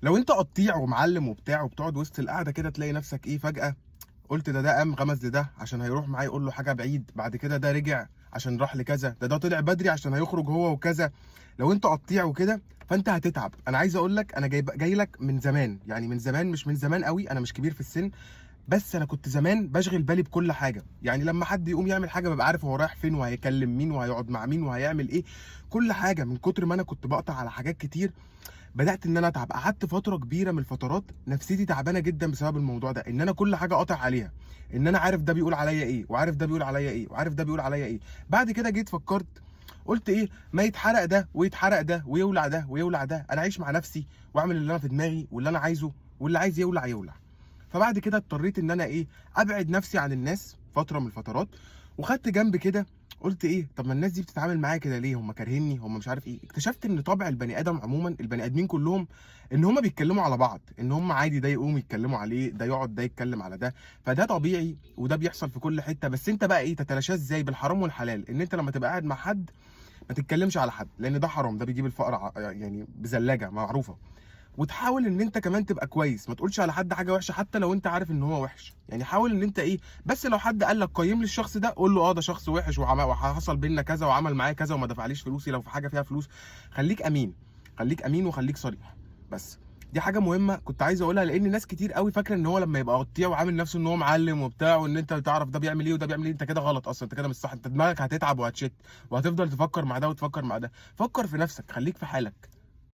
لو انت قطيع ومعلم وبتاع وبتقعد وسط القعدة كده تلاقي نفسك ايه فجاة قلت ده قام غمز لده عشان هيروح معاه يقول له حاجة بعيد، بعد كده ده رجع عشان راح لكذا، ده طلع بدري عشان هيخرج هو وكذا. لو انت قطيع وكده فانت هتتعب. انا عايز اقول لك انا جاي لك من زمان، يعني من زمان، مش من زمان قوي، انا مش كبير في السن، بس انا كنت زمان بشغل بالي بكل حاجه. يعني لما حد يقوم يعمل حاجة ببقى عارف هو رايح فين وهيكلم مين وهيقعد مع مين وهيعمل ايه، كل حاجه. من كتر ما انا كنت بقطع على حاجات كتير بدات ان انا اتعب. قعدت فترة كبيرة من الفترات نفسيتي تعبانة جدا بسبب الموضوع ده، ان انا كل حاجة قاطع عليها، ان انا عارف ده بيقول عليا ايه وعارف ده بيقول عليا ايه وعارف ده بيقول عليا ايه. بعد كده جيت فكرت قلت ايه، ما يتحرق ده ويتحرق ده ويولع ده ويولع ده، انا عايش مع نفسي واعمل اللي انا في دماغي واللي انا عايزه، واللي عايز يولع يولع. فبعد كده اضطريت ان انا ايه، ابعد نفسي عن الناس فترة من الفترات، وخدت جنب كده. قلت ايه، طب ما الناس دي بتتعامل معايا كده ليه؟ هم كارهيني؟ هم مش عارف ايه. اكتشفت ان طبع البني ادم عموما، البني ادمين كلهم، ان هم بيتكلموا على بعض، ان هم عادي ده يقوم يتكلموا عليه، ده يقعد ده يتكلم على ده، فده طبيعي وده بيحصل في كل حته. بس انت بقى ايه، تتلاشاه ازاي؟ بالحرام والحلال. ان انت لما تبقى قاعد مع حد ما تتكلمش على حد، لان ده حرام، ده بيجيب الفقر يعني بزلاجه معروفه. وتحاول ان انت كمان تبقى كويس، ما تقولش على حد حاجة وحشة حتى لو انت عارف ان هو وحش. يعني حاول ان انت ايه، بس لو حد قال لك قيم لي الشخص ده، قول له اه ده شخص وحش وحصل بينا كذا وعمل معايا كذا وما دفعليش فلوسي، لو في حاجة فيها فلوس. خليك امين، خليك امين وخليك صريح. بس دي حاجة مهمة كنت عايز اقولها، لان ناس كتير قوي فاكره ان هو لما يبقى قطيع وعامل نفسه ان هو معلم وبتاع، وان انت تعرف ده بيعمل ايه وده بيعمل ايه، انت كده غلط اصلا، انت كده مش صح، انت دماغك هتتعب وهتشت وهتفضل تفكر مع ده وتفكر مع ده. فكر في نفسك، خليك في حالك.